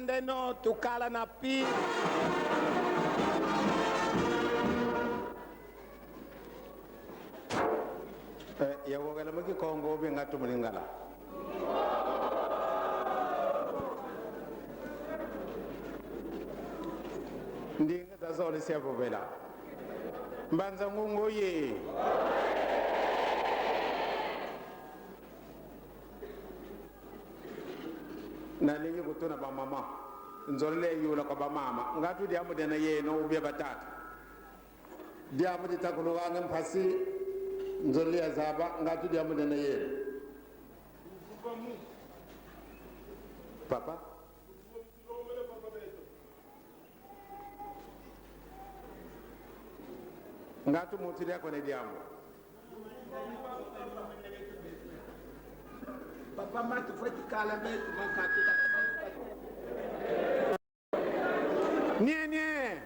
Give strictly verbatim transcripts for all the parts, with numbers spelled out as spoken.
Ndeno tukala na pi. Eh, ya wogela mu Kikongo, bingatu mu Lingala. Ndinga ta zole sia vovela. Mbanza Ngungu ye. Nalingi kutuna bamama. Nzolele yula kwa bamama. Ngatu diambu dina yeno, ou bien batata. Diambu ditakuluvanga mpasi, nzolele zaba, ngatu diambu dina yeno. Papa? Ngatu muntu dia kone diambu. Papa, matu fweti kala betu makatu. Nie, nie.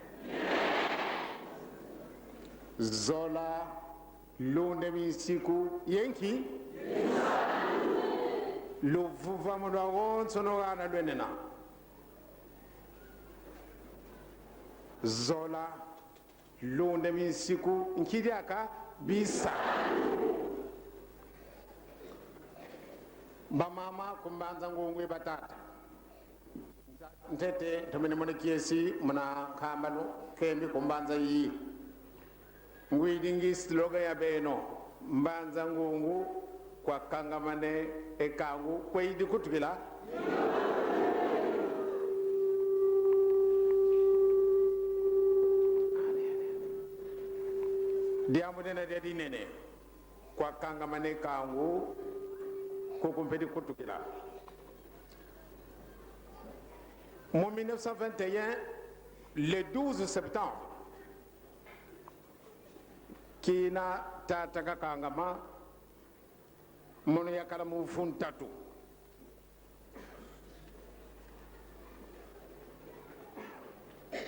Zola, lunda minsiku ye nki? Luvuvamu lwawonsono gana lwenina. Zola, lunda minsiku nki diaka? Bisa. Bamama ku Mbanza Ngungu ye batata. Ntete, ntomene mona kiesi muna nkambanu kembi ku mbanza yi. Ngwidi ngi slogan ya beno, Mbanza Ngungu kwa kangamane e kangu, kweyidi kutukila. Diambu dina dia dinene, kwa kangamane e kangu, kuku mpedi kutukila. Mu mille neuf cent vingt et un, le douze septembre, kina tata kakangama, mono yakala mu mvu ntatu.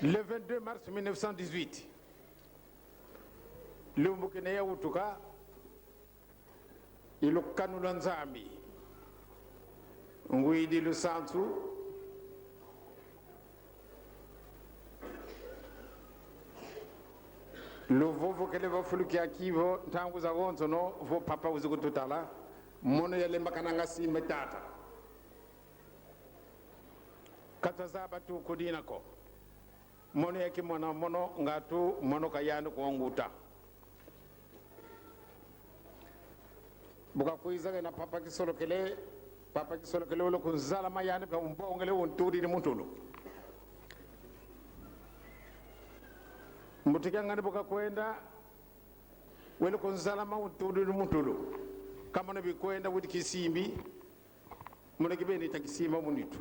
Le vingt-deux mars mille neuf cent dix-huit, lumbu kina yawutuka, i lukanu lwa Nzambi, ngwidi lusansu, luvovokele va fulu kiaki vo ntangu zawonsono vo papa wizi kututala, mono yalembakananga simba tata. Ka twazaba tuku dina ko. Mono ya kimwana mono, ngatu mono ka yandi kwa nguta. Bu kakwizanga na papa Kisolokele, papa Kisolokele wele kunzalama, yandi mpe umbongele, untudidi mu ntulu. Mbuti kia ngani bu kakwenda, wele kunzalama, untudidi mu ntulu. Ka mona bikwenda, widi kisimbi. Muna kibeni ta kisimba mu nitu.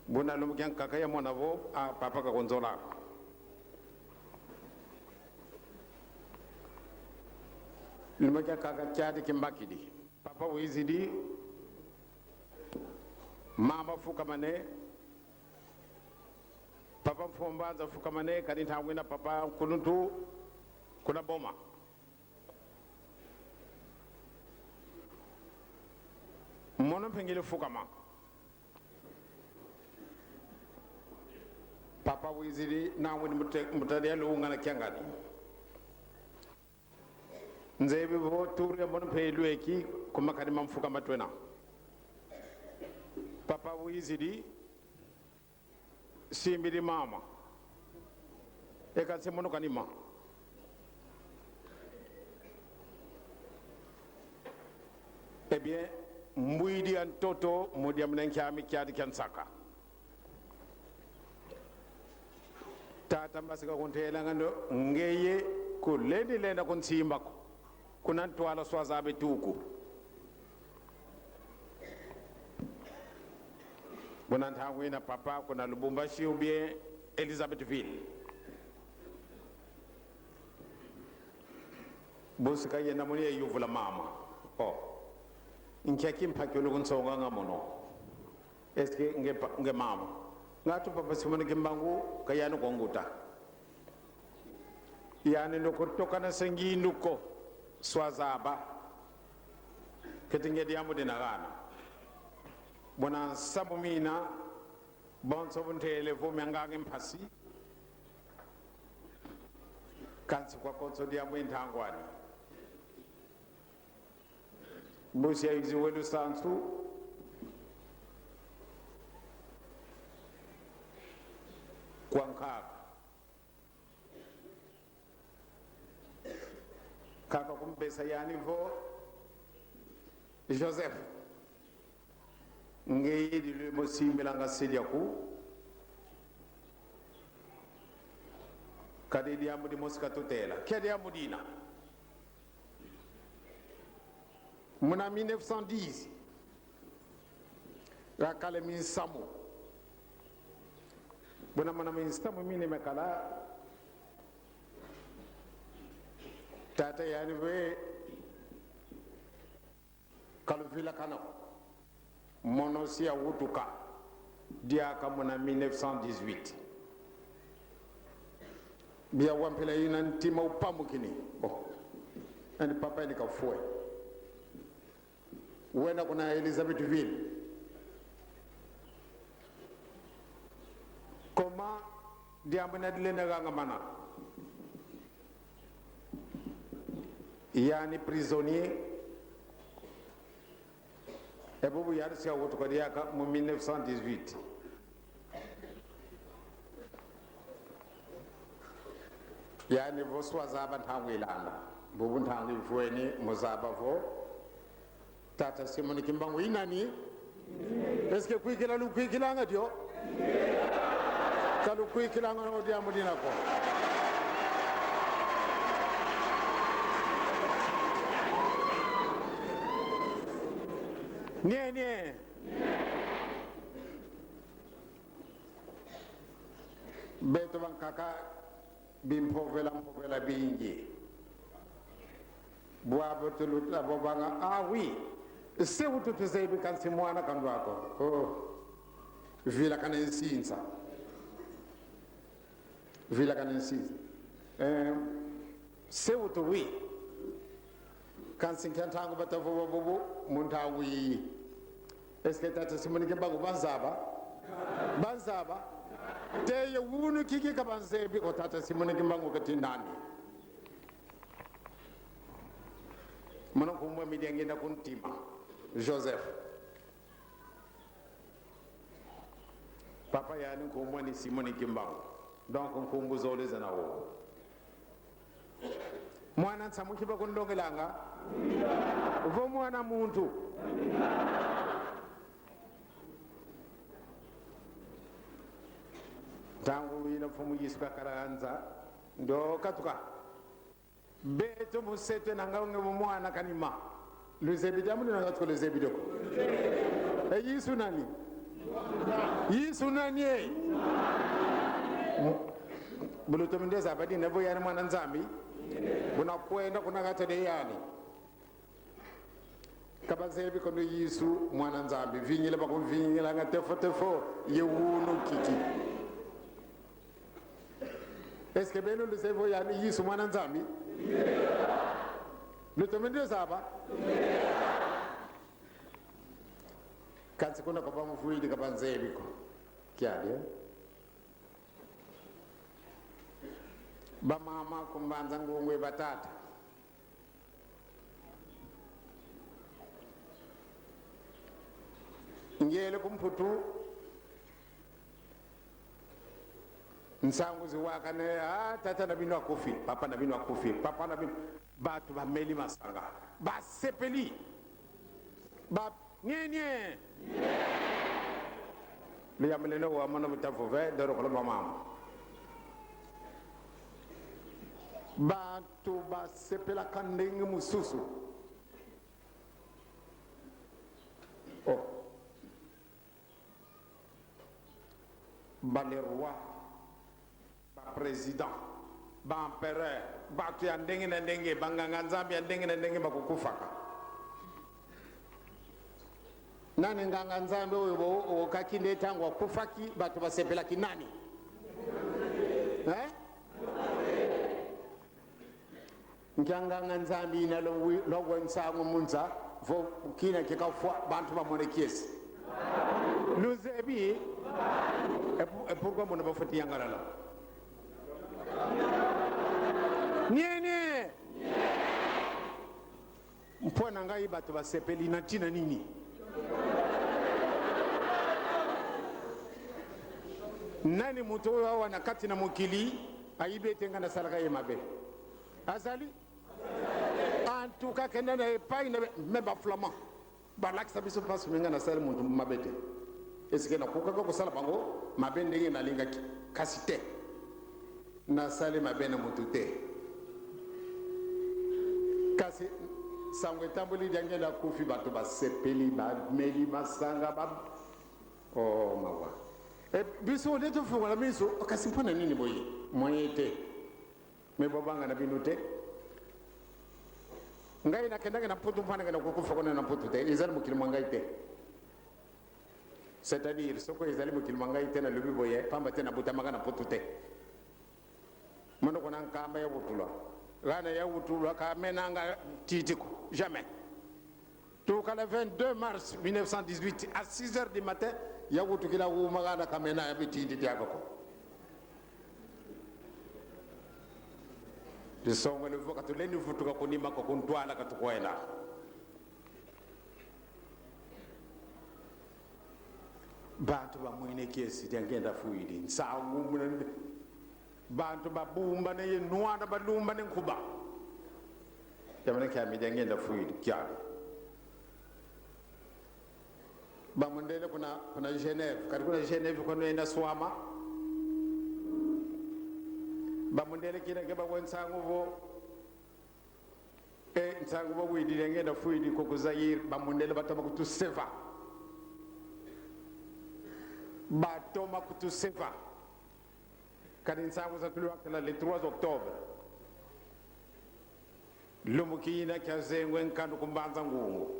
Buna lumbu kiankaka yamona vo, ah, papa kakunzola ko. Lumbu kiankaka kiadi kimbakidi. Papa wizidi, mama fukamane, papa mfumbanza fukamane, kadi ntangu ina papa nkuluntu kuna boma. Mono mpe ngele fukama. Papa wizidi, na wini mute-, mutadia lunga na kiangani. Nzebi vo turu ya mono mpe lweki, kuma kadi mamfuka matwena. Papa wizidi, simbidi mama. E kansi mono kanima. Eh bien, mbwidi ya ntoto mu diambu dia nkiami kiadi kia nsaka. Tata Mbasi kakuntelanga ndo, ngeye kulendi lenda kunsimba ko. Kuna ntwala swa zaba e tuku. Buna ntangu ina papa kuna Lubumbashi ou bien Elisabethville. Bosi kayenda muni yayuvula mama. Oh. Nkia kimpaki wele kunsonganga mono? Est-ce que nge pa-, nge mama? Ngatu papa Simon Kimbangu ka yandi kwa nguta. Yandi ndo kutokana se ngindu ko, swa zaba. Keti nge diambu dina gana. Buna nsambu mina, Bonso bu ntele vo mia ngangi mpasi, kansi kwa konso diambu i ntangu ani. Mbusi ya izi we lusansu kwa nkaka. Nkaka kumbesa yani vo: Joseph, ngeye di lwemo simbilanga se diaku, kadi diambu dimosi katutela. Nkia diambu dina? Muna mille neuf cent dix, yakala minsamu. Buna muna minsamu mine miakala, tata yani ve: Ka luvilakana ko. Mono si yawutuka diaka muna mille neuf cent dix-huit. Bia wa mpila yina ntima upamukini. Oh. Yandi papa yandi kafwa. Wenda kuna Elisabethville. Comment diambu dina dilenda gangamana? Yani prisonnier. E bubu yani si yawutuka diaka mu mille neuf cent dix-huit. Yani vo si wazaba ntangu ilanda. Bubu ntangu ivweni mu zaba vo Tata Simon Kimbangu i nani? Est-ce que kwikila lukwikilanga dio? Ka lukwikilanga o diambu dina ko. Nie, nie. Beto bankaka, bimpovela mpovela bingi. Bwabu tuluta vovanga: ah oui, se utu tuzebi, kansi mwana ka ndwa ko. Oh. Vilakana nsinsa. Vilakana nsinsa. Eh, se utu, oui. Kansi nkia ntangu bata vova bubu mu ntangu yi? Est-ce que Tata Simon Kimbangu banzaba? Banzaba. Te ye wunu kiki ka banzebi ko Tata Simon Kimbangu keti nani. Mono nkumbu ame dia ngina ku ntima: Joseph. Papa yani nkumbu ani Simon Kimbangu. Donc nkumbu zole zena wo. Mwana nsamu ki bakundongelanga? Vo mwana muntu. Ntangu yina Mfumu Yesu kakala nza, ndio katuka. Beto mu se twena nga nge mu mwana kanima. Luzebi diambu dina nga tuko luzebi dio ko. E Yesu nani? Yesu nani e? Bu lutomene zaba dina vo yani mwana Nzambi, buna kwenda kuna ngata de yani. Ka bazebi ko nde Yesu mwana Nzambi. Vingila bakumvingilanga tefo tefo, ye wunu kiki. Est-ce que beno luzebi vo yani Yesu mwana Nzambi? Lutomene zaba? Kansi kuna ka bamvwidi ka banzebi ko. Kiadi, eh? Bamama ku Mbanza Ngungu ye batata. Ngiele ku Mputu, nsangu ziwakane: ah, tata na bino akufi, papa na bino akufi, papa na bino. Bantu bameli masanga, basepeli. Ba, nie, nie. Liyambileno wa mono butavove, doro kolo mama. Bantu basepelaka ndenge mosusu. Oh. Ba le roi, ba président, ba empereur, bantu ya ndenge na ndenge, banganga-Nzambi ya ndenge na ndenge bakukufaka. Nani nganga-Nzambi oyo bo-, okaki nde ntangu akufaki, bantu basepelaki nani? Hein? Nkia nganga-Nzambi yina longwi-, longwa nsangu mu nza, vo kina ki kafwa, bantu bamone kiese? Luzebi? Et pour-, et pourquoi muna bafweti yangalala? Nie, nie. Mpo na ngai bato basepeli na ntina nini? Nani moto oyo awa na kati na mokili ayibi ete ngai nasalaka ye mabe? Azali? En tout cas, kenda na epai na be-, me ba Flamands balakisa biso mpasi, me ngai nasali moto mabe te. Est-ce que nakokaka kosala bango mabe ndenge nalingaki? Kasi te. Nasali mabe na moto te. Kasi sango etamboli, Diangienda akufi, bato basepeli, bameli masanga, ba... Oh, mawa. E, biso nde tofungola miso, kasi mpo na nini boye? Moyen te. Mais bobanga na bino te. Ngai nakendaki na Mputu, mpo na ngai nakokufa kuna na Mputu te. Ezali mokili mwa ngai te. C'est-à-dire, soko ezali mokili mwa ngai te, nalobi boye, pamba te nabutamaka na Mputu te. Mono kuna nkamba ya Wutula. Gana ya Wutula ka menanga titi ko. Jamais. Tuka le vingt-deux mars mille neuf cent dix-huit, à six heures du matin, ya wutukila wuma gana ka mena ya bitindi diaka ko. Disongo le voka tulendi vutuka kunima ko, kuntwala katukwenda. Bantu bamwene kiese, Diangienda fwidi. Nsangu muna nde. Bantu babumbane ye nwana, balumbane nkuba. Yamana kiame, Diangienda fwidi, kiame. Bamundele kuna, kuna Genève. Kadi kuna Genève kuna yenda swama. Bamundele kina ke bawe nsangu vo. E, nsangu bawidi Diangienda fwidi ku, ku Zaïre, bamundele batoma kutuseva. Batoma kutuseva. Kadi nsangu zatulwakila le trois octobre. Lumbu kina kia zengwe nkanu ku Mbanza Ngungu.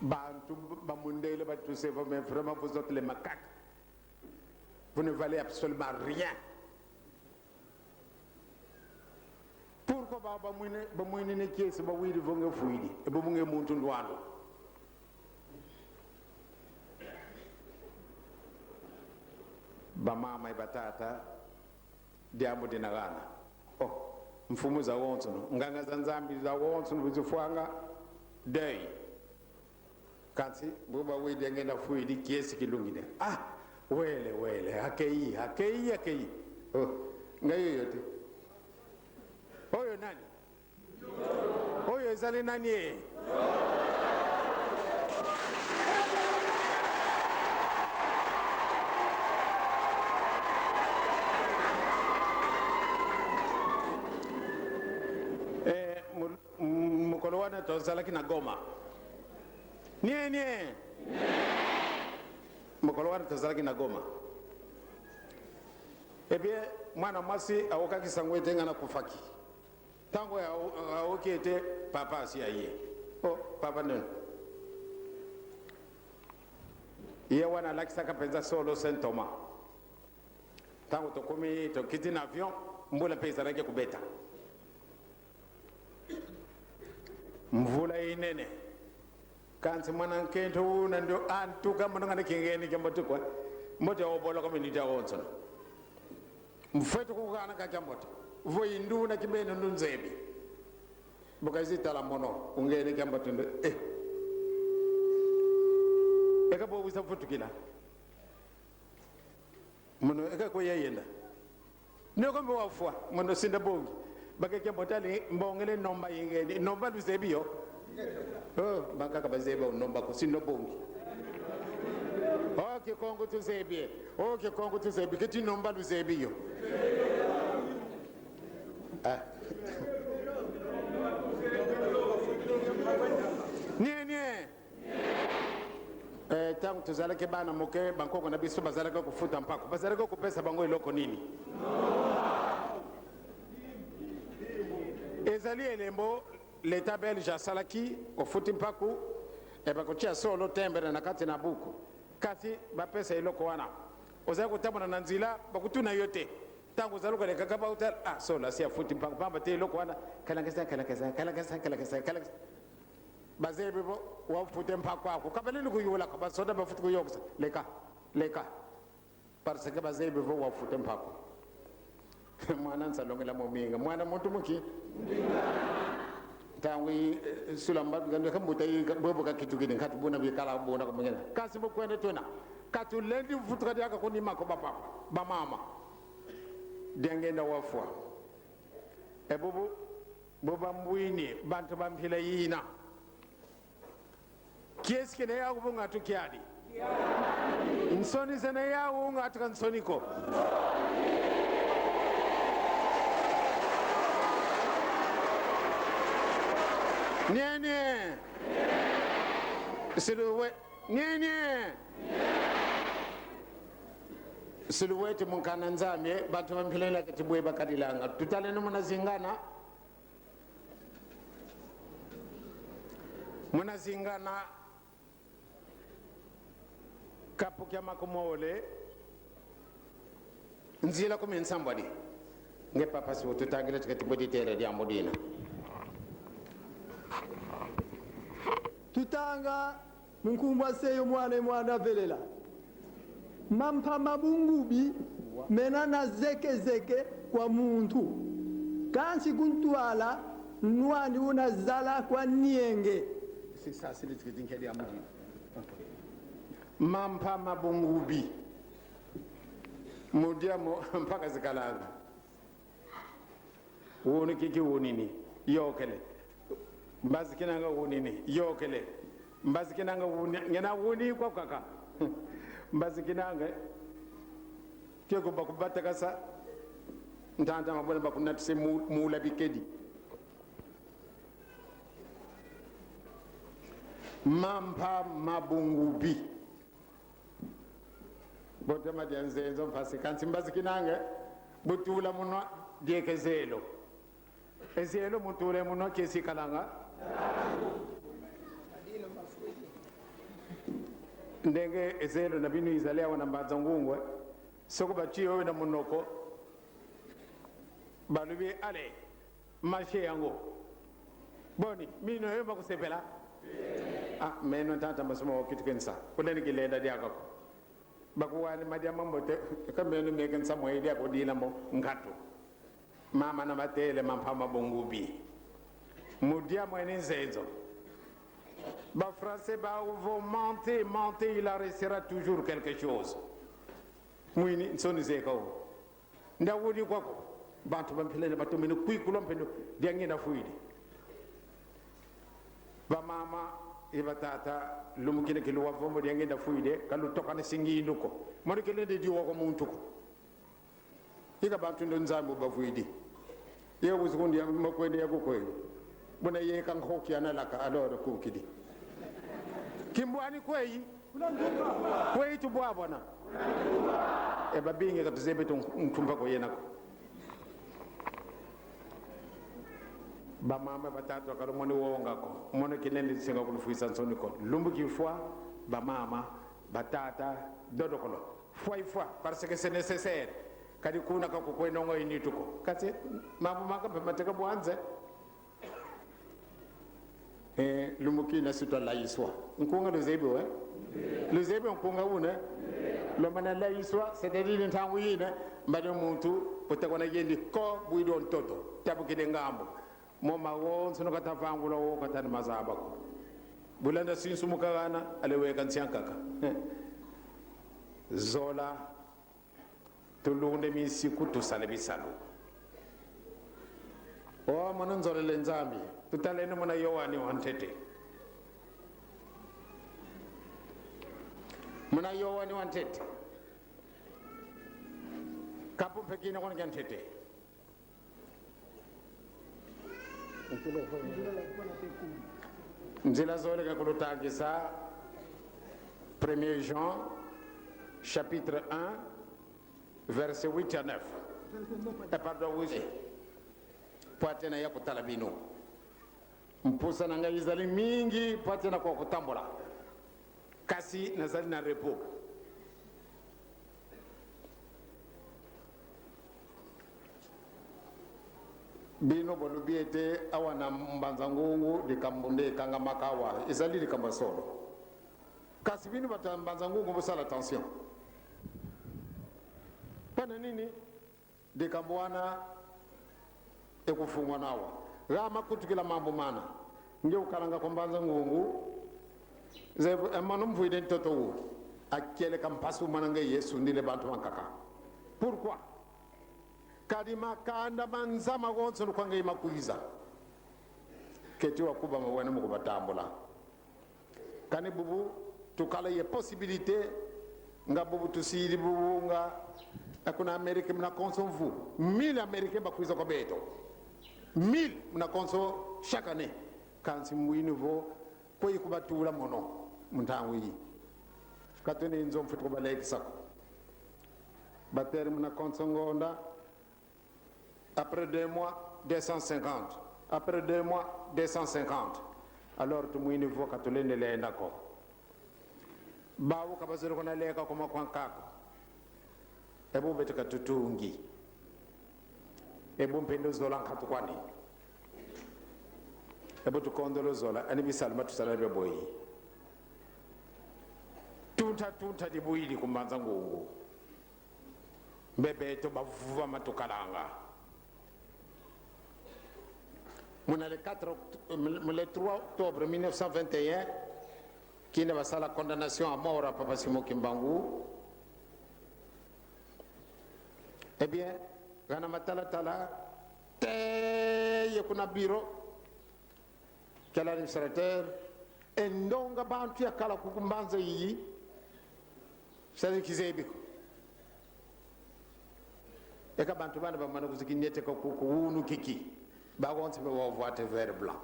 Bantu bamundele batuseva, mais vraiment, vous êtes les macaques. Vous ne valez absolument rien. Pourquoi ba, bamwene, bamwene ne kiese, bawidi vo nge fwidi, e vo nge muntu ndwandu? Bamama ye batata, diambu dina gana. Oh, mfumu zawonsono, nganga za Nzambi zawonsono, bizifwanga, deuil. Kansi, bu bawidi Diangienda fwidi, kiese kilungidi. Ah, wele, wele, akei, akei, akei. Oh, ngai yoyo te. Oyo nani? Oyo ezali nani e? Eh, mo-, m-, mokolo wana tozalaki na Goma. Nie, nie. Mokolo wana tozalaki na Goma. Eh bien, mwana mwasi ayokaki sango ete ngai nakufaki. Ntango ya-, ayoki ete papa asi aye. Oh, papa nani? Ye wana alakisaka mpenza solo Saint Thomas. Ntango tokomi, tokiti na avion, mbula mpe ezalaki kobeta. Mvula inene. Kansi mwana nkento una ndio, en tout cas, mwana ngana kingeni kia mbote kwa. Mbote ya oboloka miniti ya onsono. Mfwete kugana ka kia mbote. Vo i nduna kibeni ndu nzebi. Bu kayizi tala mono, ungeni kia mbote nde, eh. E ka bo wiza vutukila. Mono e ka kwe yayenda. Nio ko mbo wafwa, mono si nda bongi. Ba ke kia mbote ali mbongele nomba yingeni. Nomba luzebi yo. Oh, bankaka bazebi nomba ko, si nda bongi. Oh, Kikongo tuzebi. Oh, Kikongo tuzebi. Keti nomba luzebi yo. Ah. Nie, nie. Eh, ntango tozalaki bana moke, bankoko na biso bazalaki kofuta mpaku. Bazalaki kopesa bango eloko nini? Ezali elembo l'État belge asalaki, ofuti mpaku, e bakotia solo timbre na kati na buku. Kasi bapesa eloko wana. Ozali kotambola na nzila, bakotuna yo te. Ntango ozali koleka, kaka bautala, ah, solo asi afuti mpaku, pamba te eloko wana, kalakasa, kalakasa, kalakasa, kalakasa, kalakasa. Bazebi vo wafute mpaku aku. Ka balendi kuyula ko, basoda bafwete kuyokesa: leka, leka. Parce que bazebi vo wafute mpaku. Mwana nsalongela muminga. Mwana muntu muki? Ntangu yi, eh, sula mba-, ngambe ka mbuta yi, ka-, bobo kakitukidi, nkatu buna bikala buna kumungena. Kansi bu kwenda twena, ka tulendi vutuka diaka ku nima ko, bapapa, bamama. Diangenda wafwa. E bubu, bu bambwini bantu ba mpila yina. Kiese kina yau bu ngatu kiadi? Nsoni zena yau ngatu ka nsoni ko. Nienie. Siluwe. Nienie. Siluweti mu nkanda Nzambi, bantu ba mpila yina keti bwe bakadilanga. Tutaleno muna Zingana. Muna Zingana, kapu kia makumole, nzila kumi nsambwadi. Nge papa, si ututangila tiketi bwe ditela diambu dina. Tutanga mu nkumbu a Se yo Mwana ye Mwanda Velela. Mampa ma bungubi mena na zeke-zeke kwa muntu, kansi ku ntwala nwani una zala kwa nienge. Mampa ma bungubi. Mu diambu mpaka zikalanga. Wunu kiki wunini, yokele. Mbazi kinanga wunini, yokele. Mbazi kinanga wuni, ngena wuni kwa kaka. Mbazi kinanga. Keko bakubatakasa. Ntanta mabona bakunatise mu-, mula bikedi. Mampa ma bungubi. Bo ntama dia nzenzo mpasi, kansi mbazi kinanga, bu tula munwa dieka e zelo. E zelo mu tula e munwa kiese kalanga. Ndenge e zelo na binu izali awa na Mbanza Ngungu, soko bati yo na munoko, balubi ale, mache yango. Boni, minu yo makusepela? Ah, meno ntanta masumu kitu kensa. Kuna ni kilenda diaka ko. Bakuwani madia mambote, ka meno meke nsamu idi ako dina mo nkatu. Mama na matele mampa ma bungubi. Mu diambu eni nzenzo. Ba Français ba vo mentir, mentir, il en restera toujours quelque chose. Mwini, nsoni zeka wo. Nda wudi kwaku, bantu ba mpila yina batomene kwikula mpe ndo, diangenda fwidi. Bamama ye batata, lumbu kina ki luwa vo mbo diangenda fwidi, ka lutokanisi ngindu ko. Mono kilendi diwa kwa muntu ko. Yika bantu ndo Nzambi bavwidi. Ye wuzi kundi ya makwende ya kukwe. Buna ye ka nkoki analaka, alors kukidi. Kimbwani kweyi? Kweyi tubwabwana? E babingi ka tuzebi tu nkumpa ko yena ko. Bamama, batata, ka lumoni wonga ko. Mono kilendi senga kulufwisa nsoni ko. Lumbu kifwa, bamama, batata, dodokolo. Fwa ifwa, parce que c'est nécessaire. Kadi kuna ka kukwenda ngo i nitu ko. Kansi, mambu maka mpe mateka bwa nze. Eh, lumbu kina si twalayiswa. Nkunga luzebi we? Luzebi nkunga una? Lwamana layiswa, c'est-à-dire ntangu yina, mbadi muntu, utekwana yendi ko, bwidi o ntoto, tabukidi ngambu. Mo mawonsono kata vangula wo, kata ni mazaba ko. Bu lenda sinsumuka gana, ale weka nsi ankaka. Zola, tulunde misiku, tusale bisalu. O, mono nzolele Nzambi, tutaleno muna Yoani wa ntete. Muna Yoani wa ntete. Kapu mpe kina kono kia ntete. Nzila zole ka kulutangisa, premier Jean, chapitre un, verset huit à neuf. Eh, pardon, oui. Pwatena ya kutala bino. Mposa na ngai izali mingi, pwatena kwa kutambula. Kansi nazali na repos. Bino bolubi ete awa na Mbanza Ngungu likambo nde ekangamaka awa, ezali likambo ya solo. Kasi bino bato ya Mbanza Ngungu bosala attention. Mpo na nini? Likambo wana ekufungwana awa. Ga makutukila mambu mana. Nge ukalanga ku Mbanza Ngungu, ze, eh, mono mvwidi ntoto wu. Akieleka mpasi umona nge Yesu ndile bantu bankaka. Pourquoi? Kadi makanda ma nza mawonso lukwa nge makwiza. Keti wa kuba mawena mu kubatambula. Kani bubu tukala ye possibilité, nga bubu tusidi bubu nga, eh, kuna Amérique muna konso mvu. Mille Américains bakwiza kwa beto. Mille muna konso chaque année. Kansi mbwini vo, kwe kubatula mono, mu ntangu yi. Ka tuna ye nzo mfweti kubalekisa ko. Batele muna konso ngonda, après deux mois, deux cent cinquante. Après deux mois, deux cent cinquante. Alors tumwini vo ka tulendi lenda ko. Bawu ka bazolele kuna leka kuma kwa nkaka ko. E bu beto ka tutungi. E bu mpe nde zola nkatu kwani. E bu tukondolo zola, ani bisalu ma tusala bia boyi. Tunta, tunta dibwidi ku Mbanza Ngungu. Mbe beto bavova ma tukalanga. Muna le quatre oct-, mu le trois octobre mille neuf cent vingt et un, kina basala condamnation à mort à Papa Simon Kimbangu. Eh bien, gana matalatala, te ye kuna bureau, kela administrateur, e ndonga bantu yakala ku, ku mbanza yi, sadi kizebi ko. E ka bantu bana bamana kuziki nete ka ku, ku unu kiki. Bawonso bavwata vert blanc.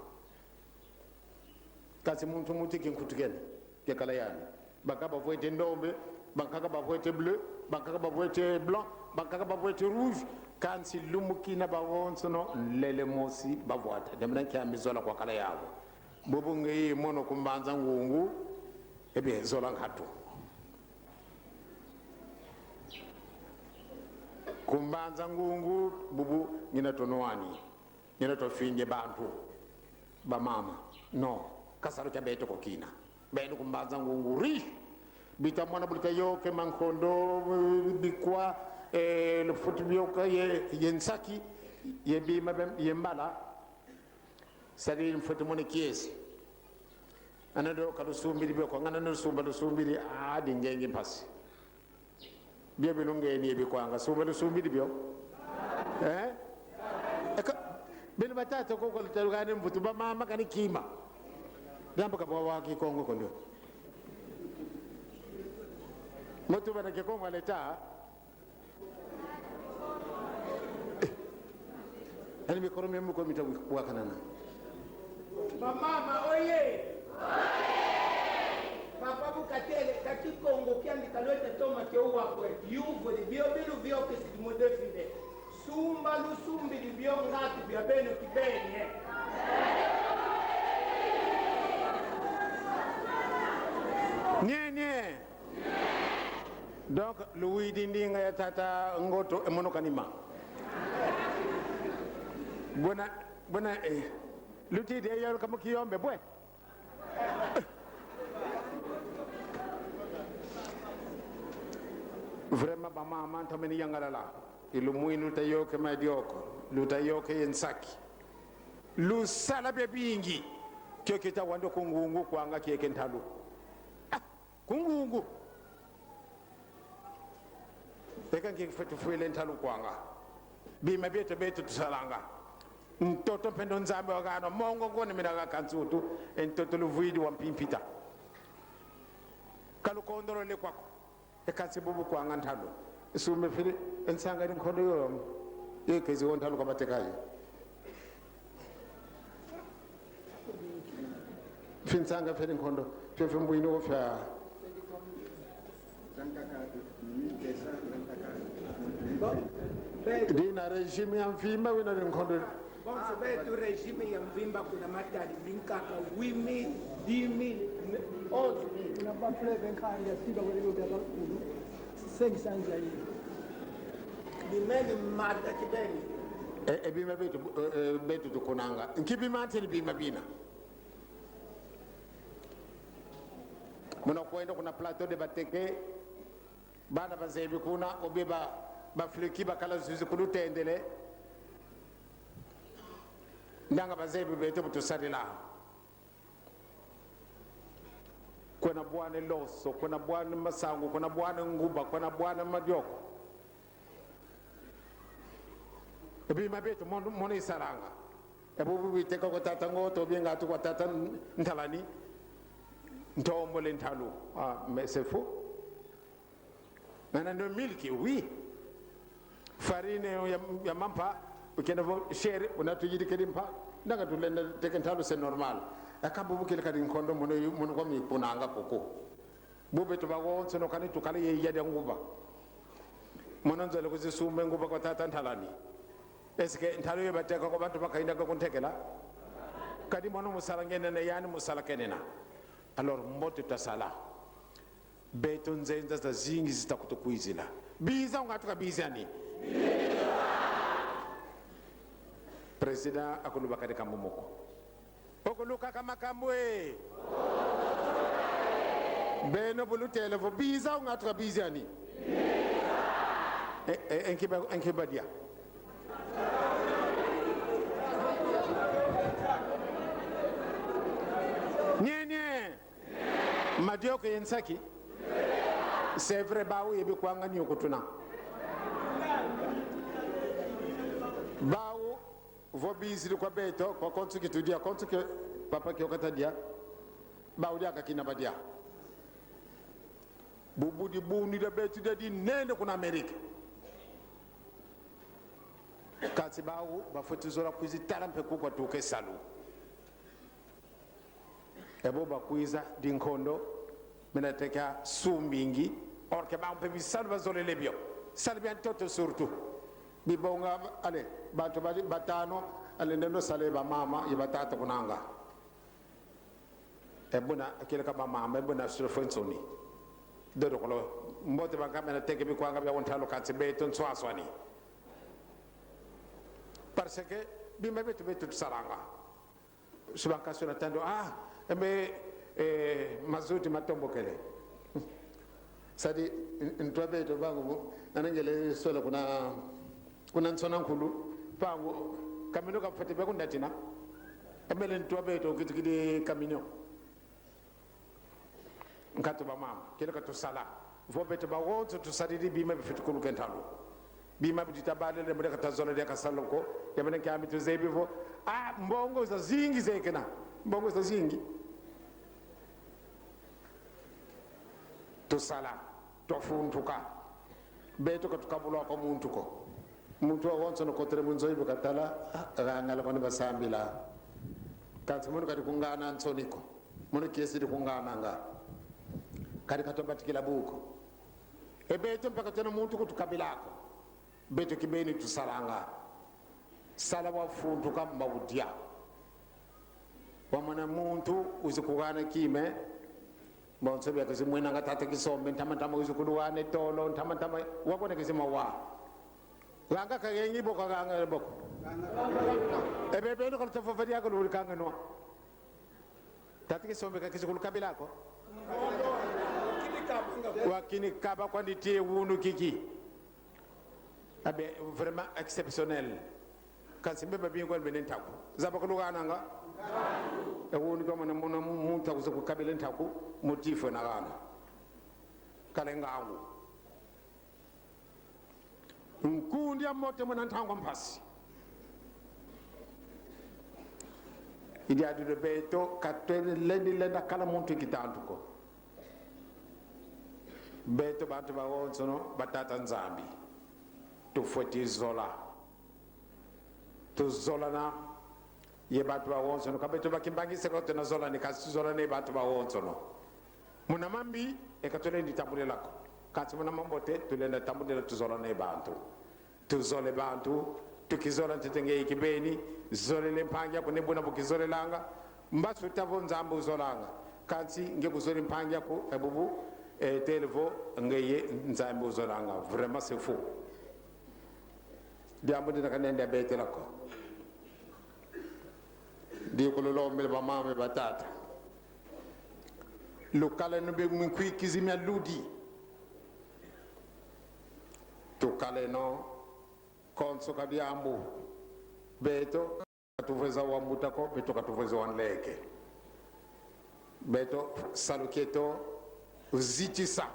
Kansi muntu muti kinkutukene, kekala yani. Bankaka bavwete ndombe, bankaka bavwete bleu, bankaka bavwete blanc, bankaka bavwete rouge, kansi lumbu kina bawonsono nlele mosi bavwata. Ndembela nkia mizola kwakala yabo. Bubu nge mono ku Mbanza Ngungu, eh bien, zola nkatu. Ku Mbanza Ngungu, bubu ngina tonwani. Yina twafingi bantu, bamama. Non, ka salu kia beto ko kina. Beno ku Mbanza Ngungu riche. Bita mwana bu luta yoka e mankondo, bikwa, eh, lufweti bioka ye, ye nsaki, ye bima bia, ye mbala. Sadi mfweti mona kiese. Ana dio ka lusumbidi bio ko, ngana lusumba lusumbidi, ah, dingengi mpasi. Bio bilungeni ye bikwanga, sumba lusumbidi bio. Eh? Eka, beno batata koko lutalukani mvutu, bamama kani kima. Diambu ka bwa wa Kikongo ko ndio. Muntu bana Kikongo aleta. Eh. Ani mikoro mia mu ko mita wi-, wakanana. Bamama oye! Papa bu katele, ka Kikongo kiandi ka lwete toma kio wakwe, yuvudi bio biluvioka sidi mu défilé. Sumba lusumbidi bio ngatu bia beno kibeni, eh. Nie, nie. Donc, luwidi ndinga ya tata Ngoto, e mono kanima. Bwena, bwena, eh, lutidi e yolo ka mu kiyombe, bwe. Vraiment, bamama, ntomene yangalala. I lumwini luta yoka e madioko, luta yoka ye nsaki. Lusala bia bingi. Kio kita wando ku Ngungu kwanga kieke ntalu. Ah, ku Ngungu. Eka nki fwe tufwila e ntalu kwanga? Bima bieto beto tusalanga. Ntoto mpe ndo Nzambi wa gano, mongo ngone mina ga kansutu, e ntoto luvwidi wa mpimpita. Ka lukondolo le kwako. E kansi bubu kwanga ntalu. Sumbe fili, e nsanga di nkondo yo. E kezi wo ntalu ka bateka yo. Fi nsanga feli nkondo, fio fio mbwino fia. Bon, beto, dina régime ya mvimba wina di nkondo. Bonso beto régime ya mvimba kuna Matadi, binkaka huit mille, dix mille, onze mille. Kuna ba fleuve nkanda ya Siba wele yo bia bakulu, cinq cents zaïre. Bimeni mata kibeni. E, e bima beto, e, e, beto tukunanga. Nki bima nteni bima bina? Muna kwenda kuna Plateau de Bateke, bana bazebi kuna, obe ba, ba flics bakala zizi ku lutendele. Ndanga bazebi beto bu tusadila. Kwenda bwana loso, kwenda bwana masangu, kwenda bwana nguba, kwenda bwana madioko. E bima beto mono, mono isalanga. E bubu biteka kwa tata Ngoto, binga tu kwa tata Ntalani. Ntombole ntalu. Ah, mais c'est faux. Nana no miliki, oui. Farine ya, ya mampa, ukenda vo chere, una tuyidikidi mpa. Ndanga tulenda teka ntalu, c'est normal. Aka bubu kile kadi nkondo mono, mono kwa mikunanga koko. Bubu beto bawonsono kani tukala ye ya dia nguba. Mono nzole kuzisumba nguba kwa tata Ntalani. Est-ce que ntalu ye bateka kwa bantu bakainda kwa kuntekela? Kadi mono mu sala ngenena, yani mu sala kenena. Alors, mbote twasala. Beto nzenza zazingi zita kutukwizila. Biza ungatuka biza yani. Président akuluba kadi kamumuko. Okulukaka makambu e. Beno bu lutele vo biza ungatuka biza yani. E, e, e nki ba, e nki badia? Nye, nye. Madioko ye nsaki. C'est vrai, bawu ye bikwanga nio kutuna. Bawu vo bizidi kwa beto, kwa konso ki tudia, konso ki papa kio kata dia, bawu diaka kina badia. Bubu dibundu dia beto dia dinene kuna Amérique. Kansi bawu bafweti zola kwiza tala mpe kuku atuka e salu. E bo bakwiza dinkondo, mina teka sumbingi, or que ba mpe bisalu bazolele bio. Salu bia ntoto surtout. Bibonga, allez, bantu badi batanu, allez, ndeno sala ye bamama, ye batata kunanga. E buna, kieleka bamama, e buna sura fwe nsoni. Dodo kolo, mbote banga mina teka bikwanga bia ntalu kansi beto nswaswani. Parce que, bima beto, beto tusalanga. Suba nkasula tandu, ah, e mbe, eh, mazuti matombokele. Sadi, n-, ntu a beto bangu, nana ngele sola kuna, kuna nsona nkulu, mpangu, camion kafwete be kundatina. E mbe le ntu a beto kitukidi camion. Nkatu bamama, kieleka tusala. Vo beto bawonso tusadidi bima bifweti kuluka e ntalu. Bima bidi tabalele, mu diaka tazola diaka sala ko, ya mene kiambi tuzebi vo. Ah, mbongo zazingi zekena. Mbongo zazingi. Tusala, twafuntuka. Beto ka tukabulwa kwa muntu ko. Muntu wawonsono kotele mu nzo yi bu katala, ah, gangala kwani basambila. Kansi mono kadi kungana nsoni ko. Mono kiesidi kungananga. Kadi ka twabatikila bu ko. E beto mpe ka twena muntu kutukabila ko. Beto kibeni tusalanga. Sala wafuntuka mba udia. Wamona muntu wizi kugana kima. Bonso bia kizi mwenanga tata Kisombe, ntama ntama wizi kudugana e tolo, ntama ntama. Wakona kizi mawa. Ganga kagengi boko, ganga boko. E bebe no kalta fofo dia ko luri kanga no. Tata Kisombe ka kizi kulukabila ko. Wakini kaba kwandi tie wunu kiki. Abe, vraiment exceptionnel. Kansi mbe babingi kwani bena ntaku. Zaba kulugananga. E wunu kwa mwana muna mu-, muntu akuza kukabila ntaku, motif na gana. Kale ngangu. Nkundi a mbote muna ntangu a mpasi. I diadi dio beto, ka twelendi lenda kala muntu kitantu ko. Beto bantu bawonsono ba Tata Nzambi. Tufweti zola. Tuzolana ye bantu bawonsono. Ka beto ba kimbangi se ko tuna zolani, kansi tuzolana ye bantu bawonsono. Muna mambi, e ka tulendi tambudila ko. Kansi muna mambote, tulenda tambudila, tuzolana ye bantu. Tuzole bantu, tukizola ntete ngeye kibeni, zolele mpangi aku nde buna bu kizolelanga. Mbasu ta vo Nzambi uzolanga. Kansi nge kuzole mpangi aku, e bubu, e tele vo ngeye Nzambi uzolanga. Vraiment, c'est faux. Diambu dina kanenda betela ko. Di kululombele bamama, batata. Lukaleno ba minkwikizi mia ludi. Tukaleno konso ka diambu. Beto ka tuvweza wa mbuta ko, beto ka tuvweza wa nleke. Beto salu kieto zitisa.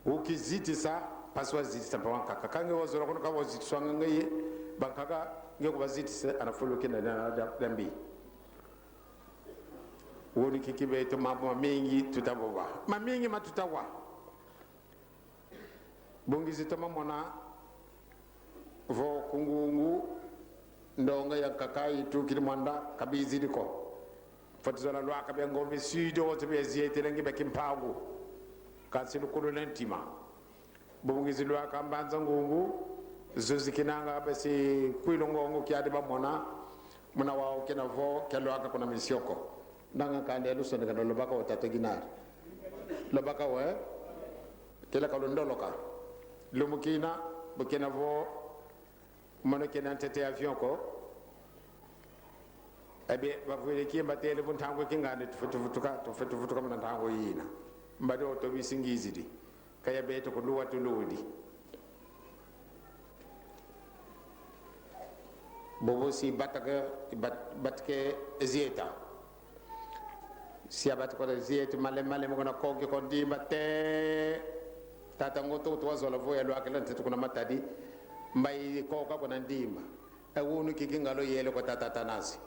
Ukizitisa, mpasi wazitisa mpe wankaka. Ka nge wazola kuna ka wazitiswanga ngeye, bankaka nge kubazitisa, ana fulu kina dia, dia, dia mbi. Wunu kiki beto mambu mamingi tuta vova. Mamingi ma tuta wa. Bu ngizi toma mona vo ku Ngungu, ndonga ya nkaka itukidi mwanda, ka bizidi ko. Fweti zola lwaka bia ngombe sud, ozo bia zietele nge bia kimpangu. Kansi lukulu lwa ntima. Bu ngizi lwaka Mbanza Ngungu, zuzi kinanga besi Kwilu Ngongo kiadi bamona, muna wau kina vo kia lwaka kuna misioko. Ndanga kanda ya lusonekeno, lobaka wa tata Ginari. Lobaka wa, eh? Kila kalundoloka. Lumbu kina, bu kina vo, mono kina ntete avion ko. Ebe, bavwidi kimbatele vo ntangu kingandi, tufweti vutuka, tufweti vutuka muna ntangu yina. Mbadi autobus ngizidi. Ka ya beto ko, luwa tuludi. Bobo si bataka, bat-, batike zieta. Si abatike zieta male male, mukona koki ko ndimba te. Tata Ngoto tuwazola vo yalwakila ntete kuna Matadi. Mbayi koka kuna ndimba. E wunu kiki ngalo yele kwa tata Atanasi.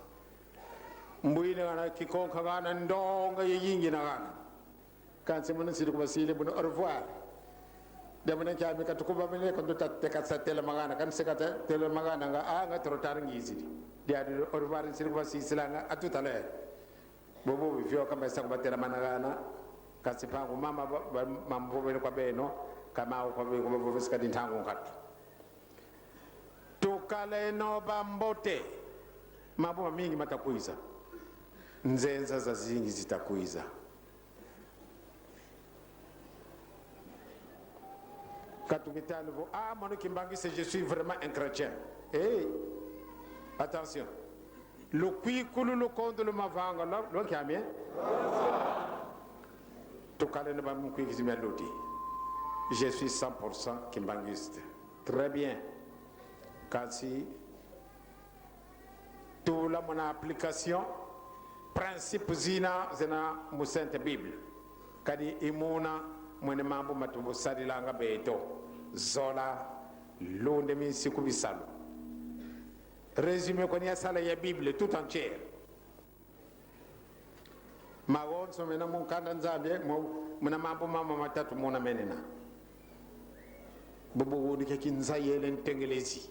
Mbwina gana kikonka gana ndonga yayingi na gana. Kansi mono nsidi kubasila buna au revoir. Dia muna kiame katukuba mene ko nduta teka sa tela magana, kansi kata tela magana nga, ah, nga trop tard ngizidi. Dia di au revoir nsidi kubasisila nga, à tout à l'heure. Bobo bivio kamba sa kubatela managana, kansi mpangu mama ba, ba, mambu bene kwa beno, kama kwa beno, kwa beno, sikadi ntangu nkatu. Tukaleno bambote. Mambu mamingi mata kwiza. Nzenza zazingi zita kwiza. Ka tukitani vo, ah, mono kimbanguiste, je suis vraiment un chrétien. Hey, attention. Lukwikulu, lukondolo, mavanga, lo, lo kiamie. Tukaleno ba minkwikizi mia ludi. Je suis cent pour cent kimbanguiste. Très bien. Kansi tula muna application principe zina zena mu Sainte Bible. Kadi i muna mwene mambu matusadilanga beto. Zola, lunda minsiku, bisalu. Résumé kwani ya sala ya Bible tout entière. Mawonso mena mu nkanda Nzambi, mu, muna mambu mama matatu muna menena. Bubu wunu kia kinza yele ntengelezi.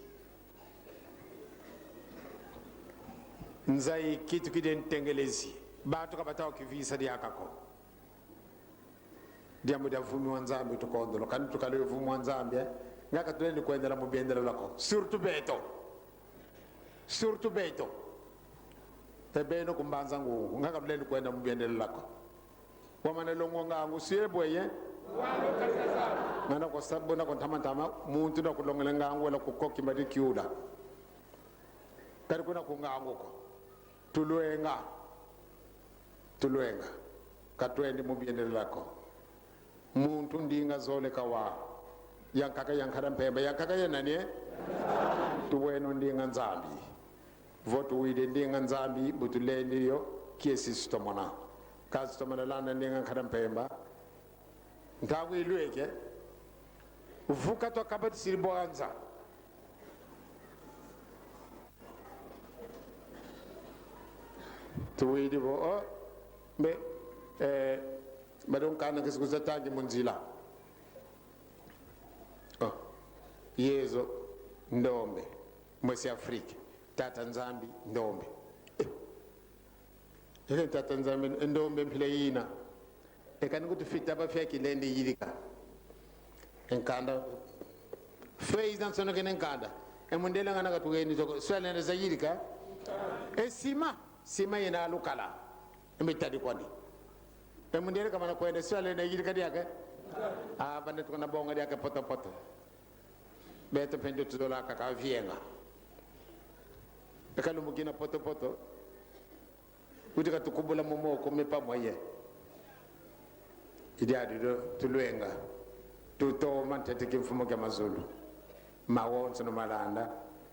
Nza ikitukidi ntengelezi. Bantu ka bata kivisa diaka ko. Diambu dia vumi wa Nzambi tukondolo. Kani tukala ye vumi wa Nzambi, eh? Nga ka tulendi kwendela mu biendelelo ko. Surtout beto. Surtout beto. E beno ku Mbanza Ngungu. Nga ka tulendi kwenda mu biendelelo ko. Wamana longo ngangu, si e bwe ye? Ngana ko sabu na ko ntama ntama, muntu na kulongele ngangu wala kukoki madi kiuda. Kadi kuna ku ngangu ko. Tulwenga. Tulwenga. Ka twendi mu biendelelo ko. Muntu ndinga zole kawa. Ya nkaka ya nkada mpemba. Ya nkaka ya nani, eh? Tuweno ndinga Nzambi. Vo tuwidi ndinga Nzambi, bu tulendi yo, kiesi si tumona. Kansi tumana landa ndinga nkada mpemba. Ntangu ilweke. Vuka twakabatisidi bwanza. Tuwidi vo, oh, mbe, eh, bado nkanda kiesi kwiza tangi mu nzila. Oh, Yezu, ndombe, mwisi Afrika, Tata Nzambi, ndombe. Eh. Eke Tata Nzambi, ndombe mpila yina. E kani kutufita ba fia kilendi yidika. E nkanda. Feza nsonekene nkanda. E mundele ngana katuweni zoko. Swalenda za yidika. E sima. Sima yina lukala. E mitadi kwani. E mundele kamana kwenda swalenda yidika diaka. Ah, bande tukana bonga diaka poto poto. Beto mpe nde tuzolaka ka vienga. E ka lumbu kina poto-poto, uti katukubula mu moko me pamwa ye. I diadi dio tulwenga. Tutomba ntete kimfumu kia mazulu. Mawonsono malanda.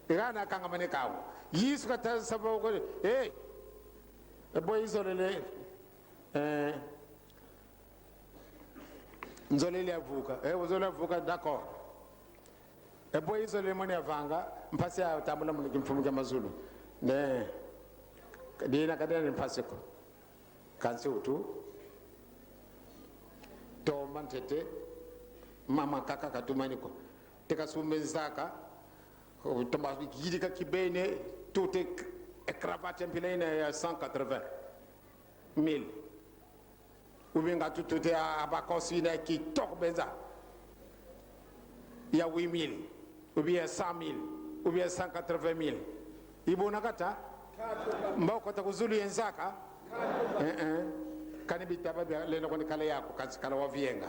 I gana kangamane kawu. Yesu kata saba ko, eh, e bo izolele. Eh, nzolele yavuka. Eh, uzolele yavuka, d'accord. E bo izolele mwene yavanga, mpasi yatambula muna kimfumu kia mazulu. Ne, dina ka dina ni mpasi ko. Kansi utu tomba ntete, mama kaka katumani ko. Te kasumba e nsaka, tomba yidika kibeni, tuta e cravate ya mpila ina ya cent quatre-vingt mille. Ou bien nga tuta e abacost ina ya kitoko mpenza, ya huit mille, ou bien ya cent mille, ou bien cent quatre-vingt mille. I buna kata? Mbo kota ku zulu ye nsaka? Eh, eh. Kani bitaba bialenda kwandi kala yaku, kansi kala wavienga.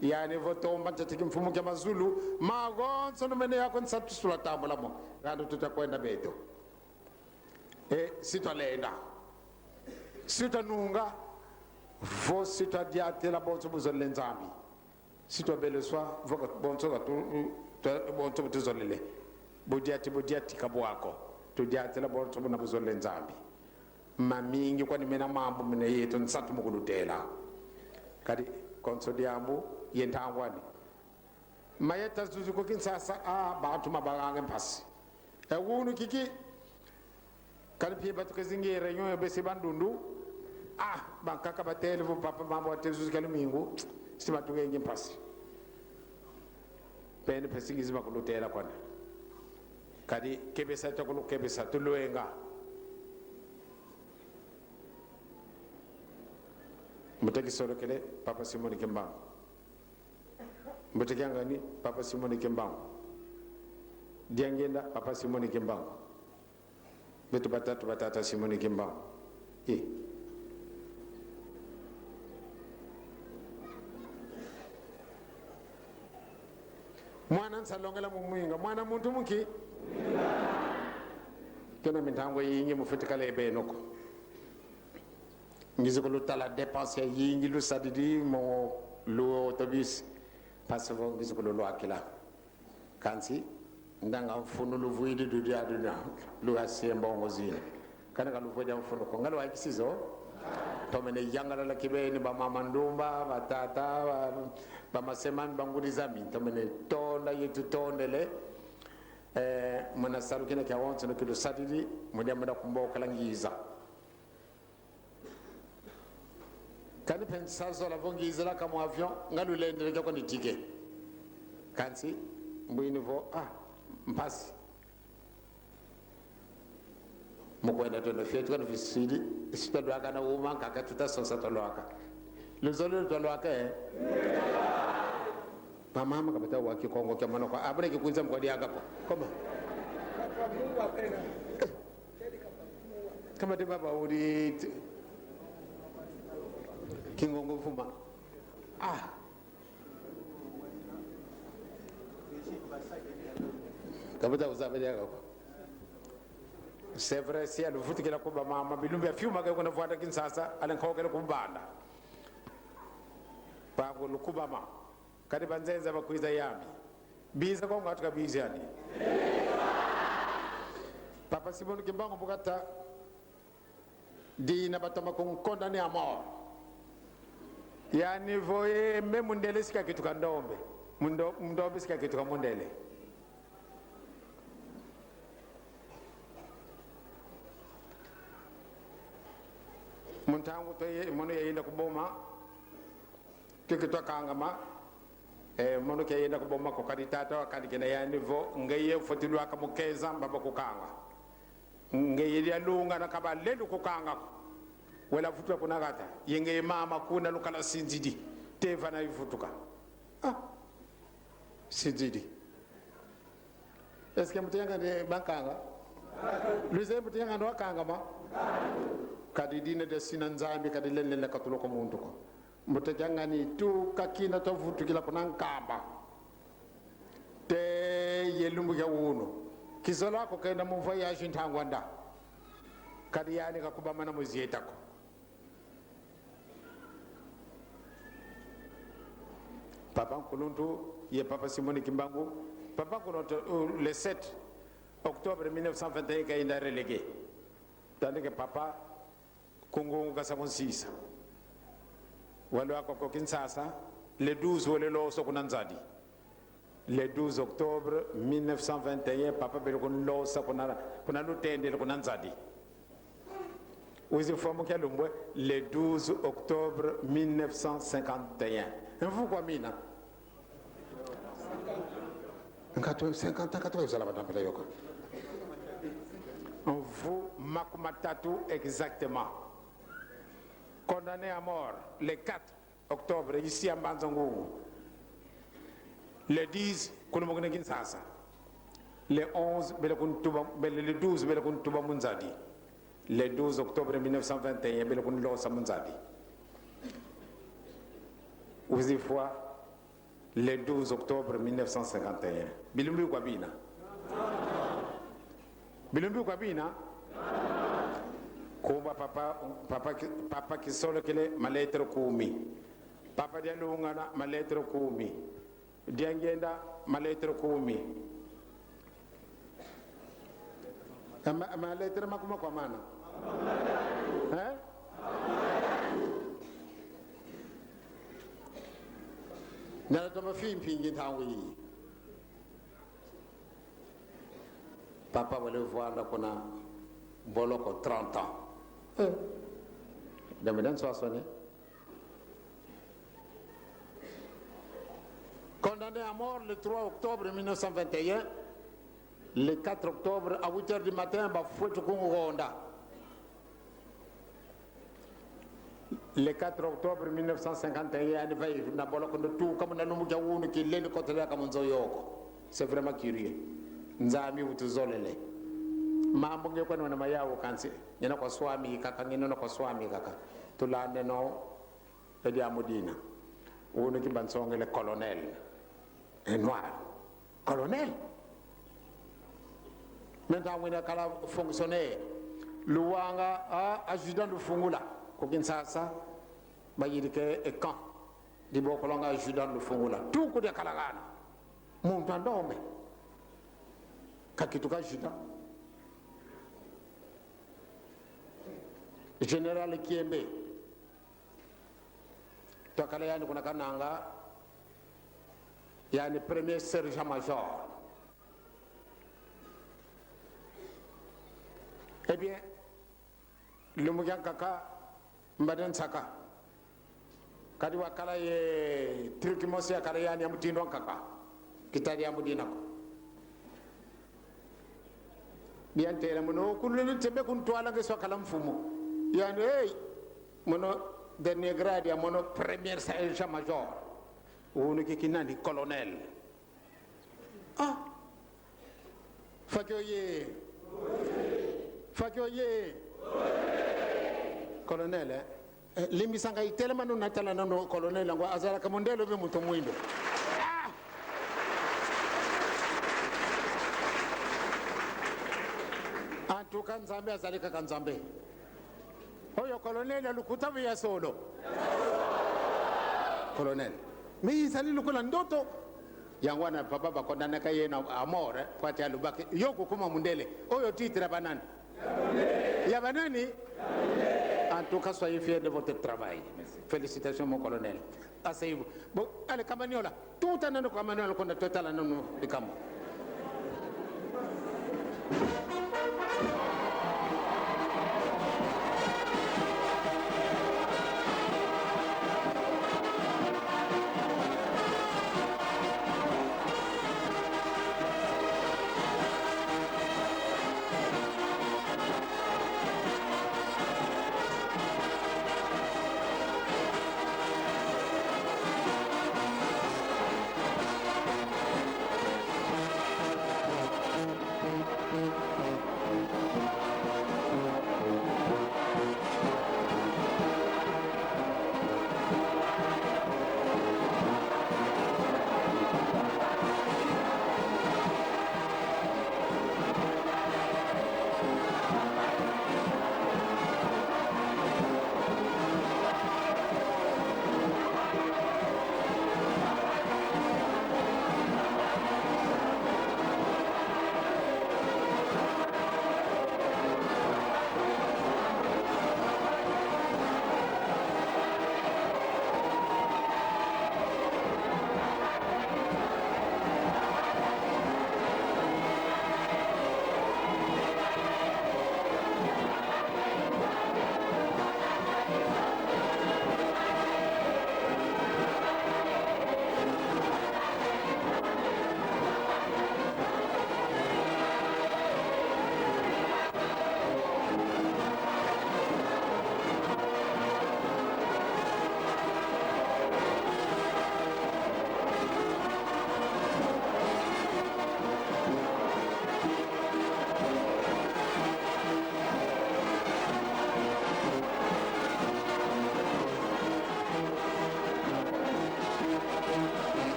Yandi vo tomba ntete kimfumu kia mazulu, mawonsono mena yaku nsatu si lwatambula mo. Gana tuta kwenda beto. E, si twalenda, si twanunga, vo si twadiatela bonso buzolele Nzambi. Si twabeleswa, vo ka-, bonso ka tu-, tu-, bonso bu tuzolele. Budiati, budiati ka bwa ko. Tudiatela bonso buna buzolele Nzambi. Mamingi kwani mena mambu mena yeto nsatu mu kulutela. Kadi konso diambu ye ntangwani. Ma yeta zuzi ku Kinshasa, ah, bantu ma banganga mpasi. E wunu kiki, kani mpimpa tukezi nge réunion ya besi bandundu. Ah, bankaka batele vo papa mambu ate zuzi kia lumingu. Si ma tugengi mpasi. Pene pesi ngizi ma kulutela kwani. Kadi kebesa ta kulukebesa, tulwenga. Mbuta Kisolokele, Papa Simon Kimbangu. Mbuta Kiangani, Papa Simon Kimbangu. Diangienda, Papa Simon Kimbangu. Beto batatu ba tata Simon Kimbangu. Eh. Mwana nsa longela mu mwinga, mwana muntu mu nki? Kena mintangu yingi mu fwete kala ye beno ko. Ngizi kulutala dépense yayingi lusadidi mu lu autobus. Mpasi vo ngizi kululwakila. Kansi, ndanga mfunu luvwidi dudi aduna, luhasi ye mbongo zina. Kana ka luvwidi mfunu ko, nga lwakisi zo. Tomene yangalala kibeni, ba mama ndumba, ba tata, ba, ba masemani, ba ngudi zami. Tomene tonda ye tutondele. Eh, muna salu kina kiawonsono ki lusadidi, mu diambu dia kumbokela ngiza. Kani mpe nsa zola vo ngizilaka mu avion, nga lulendele kia kwani ticket. Kansi, mbwini vo, ah, mpasi. Mu kwenda twenda fietu kani fisidi, si twalwaka na uma, nkaka tuta sosa twalwaka. Luzolo twalwaka, eh? Ba mama ka bata wa Kikongo kia mono kwa, abuna kikwiza mu kwa diaka kwa. Koma. Kama te baba uri t-, Kingongo fuma. Ah. Ka bata uzaba diaka kwa. C'est vrai, si aluvutukila ku ba mama, bilumbu bia fiuma ke kuna vwanda Kinshasa, ale nkokele ku banda. Pangu lukubama. Kadi banzenza bakwiza yami. Biza kwa ngatu ka biza yani. Papa Simon Kimbangu bu kata, dina batoma kunkonda ni amor. Yani vo ye me mundele si kakituka ndombe. Mundo-, ndombe si kakituka mundele. Mu ntangu to ye, mono yayenda ku boma, kiki twakangama, eh, mono kiayenda ku boma ko, kadi tata wakadi kina yani vo, ngeye fweti lwaka mu keza, mba bakukanga. Ngeye dia lunga na kaba lelu kukanga ko. Wela vutuka kuna gata. Ye ngeye mama kuna lukala sinzidi. Te vana ivutuka. Ah. Sinzidi. Est-ce que mbuta Kiangani bankanga? Lwize mbuta Kiangani wakangama. Kadi dina dia sina Nzambi, kadi lele katula kwa muntu ko. Mbuta Kiangani tuka kina twavutukila kuna Nkamba. Te ye lumbu kia unu. Kizola ko kenda mu voyage ntangu anda. Kadi yani kakubamana mu zieta ko. Papa Nkuluntu ye Papa Simoni Kimbangu. Papa Nkuluntu, euh, le sept octobre mille neuf cent vingt et un kayenda relégué. Tandis que Papa Kungungu kasa kunsisa. Walwaka ku Kinshasa, le douze wele losa kuna Nzadi. Le douze octobre mille neuf cent vingt et un, Papa bele kunlosa kuna, kuna lutendele kuna Nzadi. Wizi fwa mu kia lumbu e, le douze octobre mille neuf cent cinquante et un. Mvu kwa mina? Nkatu cinquante ans, katu zala batampila yoka. Mvu makumi matatu exactement. Condamné à mort le quatre octobre, ici à Mbanza Ngungu. Le dix, kuna mu kina Kinshasa. Le onze, bele kuntuba, bele, le douze, bele kuntuba mu Nzadi. Le douze octobre mille neuf cent vingt et un, bele kunlosa mu Nzadi. Wizi fwa, le douze octobre mille neuf cent cinquante et un. Bilumbu kwa bina? Bilumbu kwa bina? Kumba Papa, Papa Ki-, Papa Kisolokele, malettre kumi. Papa Dialungana, malettre kumi. Diangienda, malettre kumi. Eh, ma-, malettre makuma kwa mana? Eh? Nala toma fi mpingi ntangu yi. Papa wele vwanda kuna boloko trente ans. Eh. Dame dan soixante. Condamné à mort le trois octobre mille neuf cent vingt et un, le quatre octobre à huit heures du matin, bafweti kungonda. Le quatre octobre mille neuf cent cinquante et un, yani vayi na boloko ndo tuka muna lumbu kia unu, kilele kotele ka mu nzo yoko. C'est vraiment curieux. Nzambi utuzolele. Mambu nge kwenda na mayawu kansi. Ngina kwa swami kaka, ngina kwa swami kaka. Tulande no. E diambu dina. Unu ki bansongele colonel. E noir. Colonel. Maintenant, wina kala fonctionnaire. Luwanga, a, adjudant Lufungula. Ku Kinshasa, bayidika e camp. Dibokolanga adjudant Lufungula. Tuku dia kalagana. Muntu a ndombe. Kakituka adjudant. Général Kiembe. Twakala yani kuna Kananga, yani premier sergent-major. Eh bien, lumbu kia nkaka, mbadi nsaka. Kadi wakala ye truc mosi yakala yani ya mutindu wa nkaka. Kitadi ya mudina ko. Diantela mono, kululu tebe kuntwala nge so kala mfumu. Yani, hey, mono, dernier grade ya mono, premier sergent-major. Unu kiki nani, colonel. Ah! Faki oyee! Faki oyee! Colonel, eh? Eh, limbisa ngai, telama nuna tala nanu colonel yango, azalaka mundele ou bien muntu mwindu? Ah! En tout cas, Nzambe azali kaka Nzambe. Oyo colonel ya lukuta ou ya solo? Colonel. Mais ezali lokola ndoto. Yango wana papa ba condamnaka ye na à mort, eh, po ati alobaki, yo kokoma mundele. Oyo titre ya banani? Ya banani? En tout cas, soyez fiers de votre travail. Félicitations, mon colonel. Asseyez-vous. Bon, allez, Kamanyola. Tuta nanu Kamanyola, kuna twatala nanu likambo.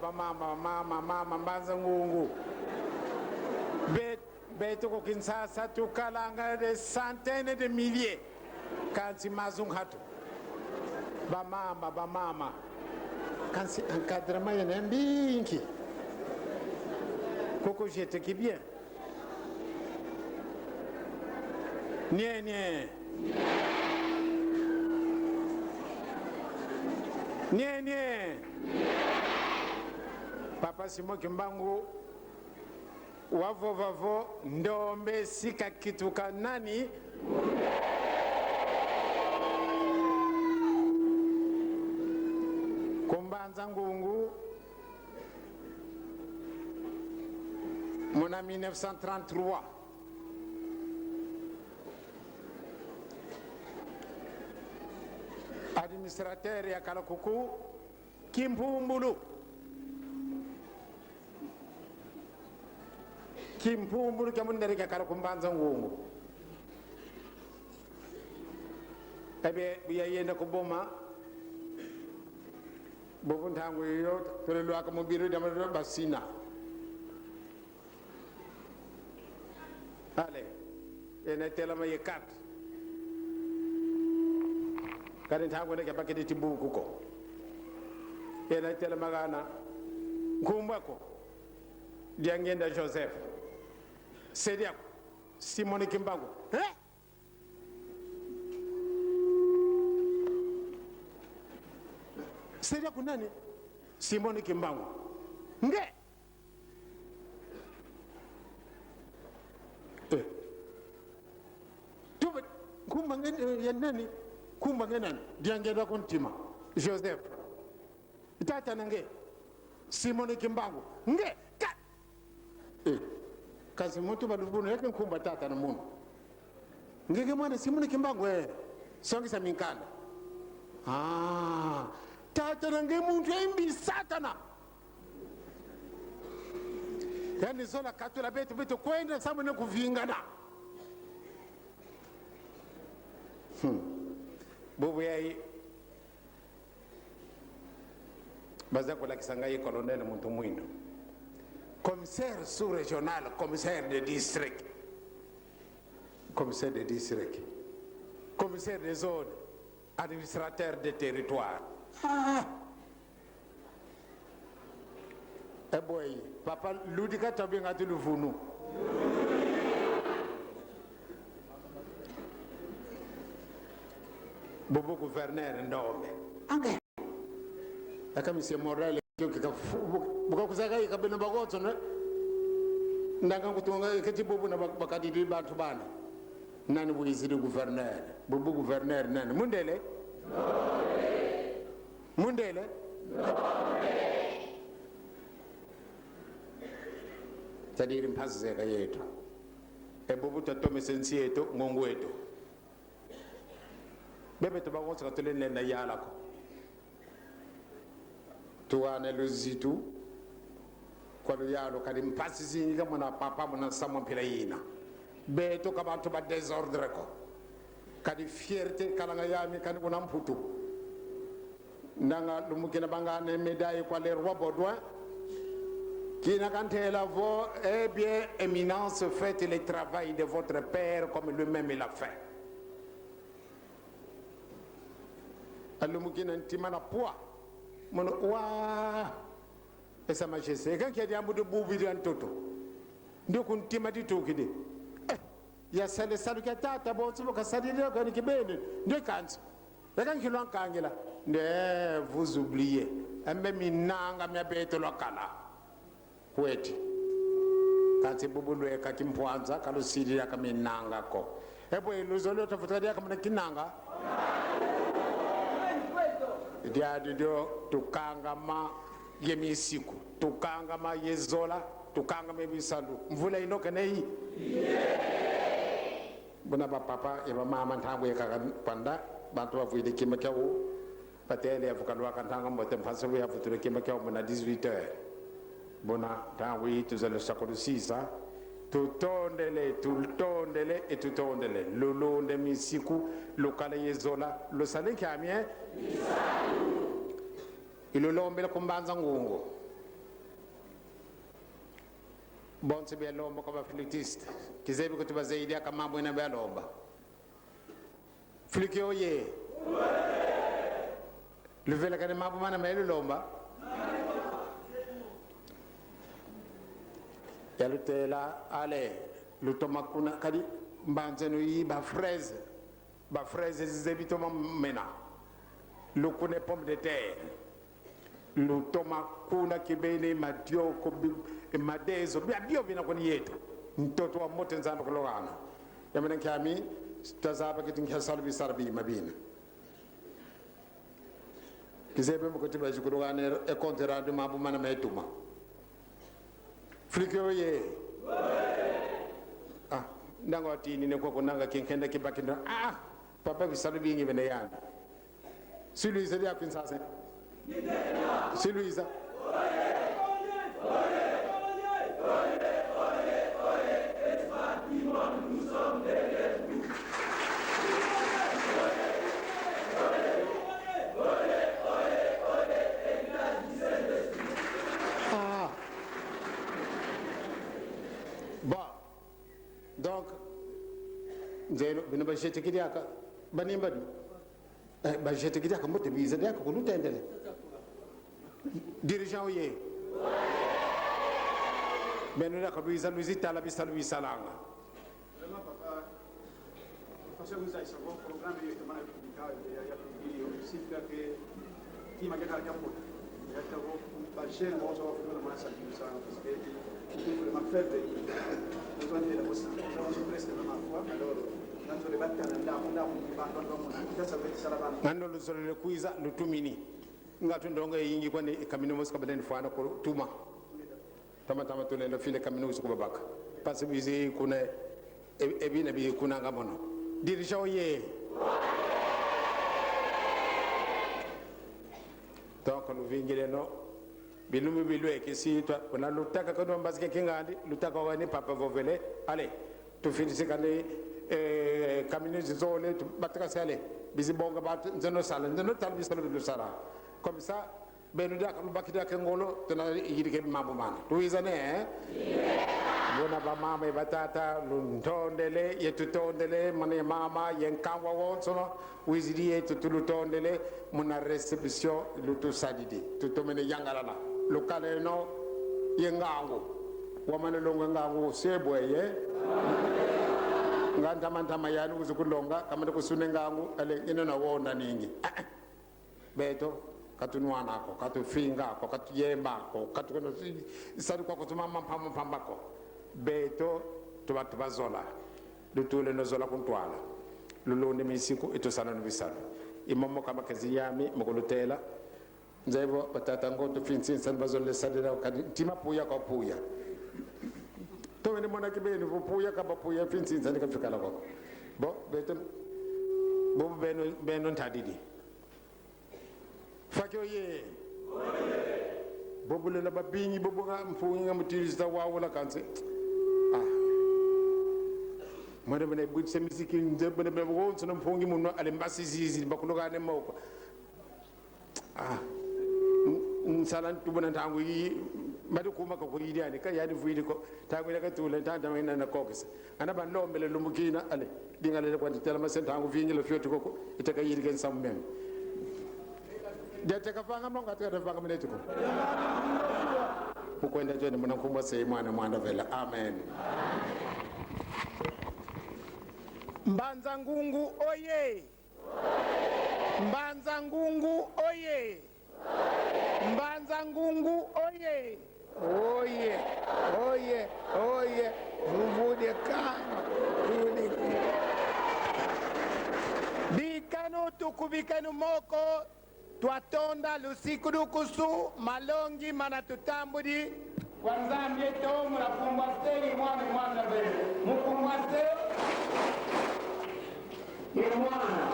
Bamama, mama, mama, Mbanza Ngungu. Be-, beto ku Kinshasa tukalanga des centaines de milliers. Kansi mazu nkatu. Bamama, bamama. Kansi encadrement yena mbingi. Kuku jete ki bien. Nie, nie. Nie, nie. Papa Simon Kimbangu wavova vo: ndombe si kakituka nani? Ku Mbanza Ngungu, muna mille neuf cent trente-trois. Administrateur yakala kuku Kimpumbulu. Kimpumbulu kia mundele kiakala ku Mbanza Ngungu. E bien, bu yayenda ku Boma, bobo ntangu yoyo, tole lwaka mu biro dia ma-, basina. Allez, yena telama ye carte. Kadi ntangu yina ke bakidi ti buku ko. Yena telama gana. Nkumbu aku Diangienda Joseph. Se diaku Simon Kimbangu. Eh? Se diaku nani? Simon Kimbangu. Nge. Eh. Tuba, nkumbu a nge, eh, ya nani? Nkumbu a nge nani? Diangienda ku ntima. Joseph. Tata na nge, Simon Kimbangu. Nge, ka-, eh, kansi muntu ba luvunu, ya ke nkumbu a tata na munu. Nge ke mwana Simon Kimbangu, eh, songisa minkanda. Ah, tata na nge muntu ya imbi Satana. Yandi zola katula beto, beto kwenda samu na kuvingana. Hmm. Bubu yayi, baza kulakisa ngai colonel muntu mwindu. Commissaire sous-régional, commissaire de district. Commissaire de district. Commissaire de zone, administrateur de territoire. Ah! E boy, papa, ludi ka tabi nga ti luvunu. Bobo gouverneur ndombe. Ange. Aka monsieur Morel, kio kika fu-, bu-, bu kakuzaka yika beno bagonso, ne? Ndanga kutunga keti bobo na bak-, bakadidi bantu bana. Nani bu wizidi gouverneur? Bobo gouverneur nani? Mundele? Mundele? C'est-à-dire mpasi zeka yeto. E bobo tatomese nsi eto, ngongo eto. Bebeto bagonso ka tulenda yala ko. Tuwana luzitu kwa luyalu, kadi mpasi zingi ka muna papa muna nsamu a mpila yina. Beto ka bantu ba désordre ko. Kadi fierté kalanga yami kani kuna Mputu. Ndanga lumbu kina bangana médaille kwa le roi Baudouin. Kina kantela vo: eh bien, Éminence, faites le travail de votre père comme lui-même il a fait. A lumbu kina ntima na pwa. Mono, wa. E Sa Majesté, e kansi kia diambu di bubu dia ntoto. Ndio ku ntima ditukidi. Eh, yasala salu kia tata, bonso bo kasadidi ko ni kibeni. Ndio kansi. E kansi ki lwankangila. Nde, vous oubliez. E mbe minanga mia beto lwakala. Kweti. Kansi bubu lweka kimpwanza, ka lusidila ka minanga ko. E bwe luzolo tafuta diaka muna kinanga. Diadi dio tukangama ye misiku, tukangama ye zola, tukangama ye bisalu. Mvula inoka neyi. Buna bapapa ye bamama, ntangu yakaka kwanda, bantu bavwidi kima kiau. Batele ya vuka lwaka ntangwa mbote, mpasi bu yavutula kima kiau muna dix-huit heures. Buna ntangu yi tuzolele sa kulusisa. Tutondele, tutondele, e tutondele. Lulunda misiku, lukala ye zola, lusala nkia mie? I lulombele ku Mbanza Ngungu. Bonso bia lomba kwa ba flûtiste. Kizebi kuti bazeyi diaka mambu ina bia lomba. Flûte oye! Luvelakane mambu mana me lulomba. Yalutela, allez, lutoma kuna, kadi mbanzeno yi ba fraises. Ba fraises zizebi toma mena. Lukune pomme de terre. Lutoma kuna kibeni madioko, bi-, madezo, bia bio bina kwani yeto. Ntoto wa mbote Nzambi kulogana. Ya mena nkiami, tazaba kiti nkia salu bisalu bima bina. Kizebi mbo kuti bazi kulogana e compte rendu mambu mana me tuma. Flûte oye! Ah, ndanga watini ne kwa kunanga kinkenda kibaki ndo. Ah, papa bisalu bingi bene yandi. Si luiza dia kwinsa se. Si luiza. Ah. Bon. Donc, nzeno, bino ba jeté ki diaka, banimba du. Eh, ba jeté ki diaka mbote biza diaka kulutendele. Dirigeant oye! Beno diaka luiza, luizi tala bisalu bisalanga. Vraiment, papa, façon que vous avez savoir programme et comment il y a, il y a publié, c'est que kima kaka kia mpota. Yata vo, ba chaîne, vo, so, vo, na masa, tu sa, parce que tu peux vraiment faire des, besoin de la bossa. Nous avons presque la même foi, alors, dans le débat, on a, on a, on a, on a, on a, ça, ça va être ça, là-bas. Ngano luzolele kwiza, lutumini. Nga tu ndonga yingi kwani, kamino mosi kabeleni fwana ko tuma. Tama, tama, tulenda file kamino usu kubabaka. Pasi bizi kuna, e, e bina bi kunanga mono. Dirigeant oye! Donc, luvingileno, bilumbu bilweke si twa, kuna lutaka kono mbazike kingandi, lutaka wani papa vovele. Allez, tufidisikane, eh, kamino zizole, tubataka si allez, bizi bonga bantu, nzeno sala, nzeno tala bisalu bilusala. Comme ça, beno diaka lubaki diaka ngolo, tuna yidike mambu mana. Tuwizane, eh? Buna ba mama ye ba tata, luntondele, ye tutondele, mwana ye mama, ye nkangu wawonsono, wizidi yeto tulutondele, muna réception lutusadidi. Tutomene yangalala. Lukaleno ye ngangu. Wamana longa ngangu, se bwe ye. Nga ntama ntama yandi wizi kulonga, kamana kusuna e ngangu, allez, ino na wonda ningi. Ah, ah. Beto, ka tunwana ko, ka tufinga ko, ka tuyemba ko, ka tukeno si-, sadi kwa kutuma mpamba mpamba ko. Beto, tuba, tuba zola. Lutuleno zola ku ntwala. Lulonde misiku, i tusala no bisalu. I momo kama kezi yami, mu kulutela. Nzeye vo, batata ngo tu finsinsa, bazolele sadila, kadi ntima puya kwa puya. Tomene mona kibeni, vo puya ka ba puya, finsinsa ni kafikala kwa. Bon, beto, bobo beno, beno ntadidi. Faki oye! Bobo lenda babingi, bobo nga mfungi nga mutiri zita wawula kansi. Ah. Mwana bena ibwitisa miziki, nze bena bena bonso na mfungi munwa, allez mbasi zizi, bakulogane moko. Ah. N-, nsala ntubu na ntangu yi, madi kuma ka kuyidi yani, ka yani vwidi ko, ntangu yi na katula, ntanta mena na kokisa. Ana banlombele lumbu kina, allez, dinga lele kwa ntitela mase ntangu vingila fioti koko, iteka yirike nsamu meme. Dia teka vanga monga, teka vanga mineti ko. Mu kwenda twene muna nkumbu a Se, Mwana, Mwana Mvela. Amen. Mbanza Ngungu oye! Mbanza Ngungu oye! Mbanza Ngungu oye! Oye, oye, oye, vuvu dia kanga, vuvu dia kanga. Bikanu tukubikanu moko, twatonda lusiku lukusu, malongi mana tutambudi. Kwa Nzambi eto, muna nkumbu a Se, Mwana, Mwana Mvela. Mu nkumbu a Se. Ye Mwana.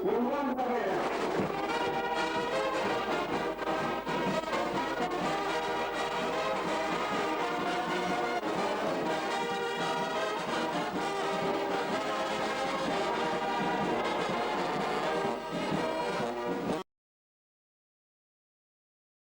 Ye Mwana Mvela.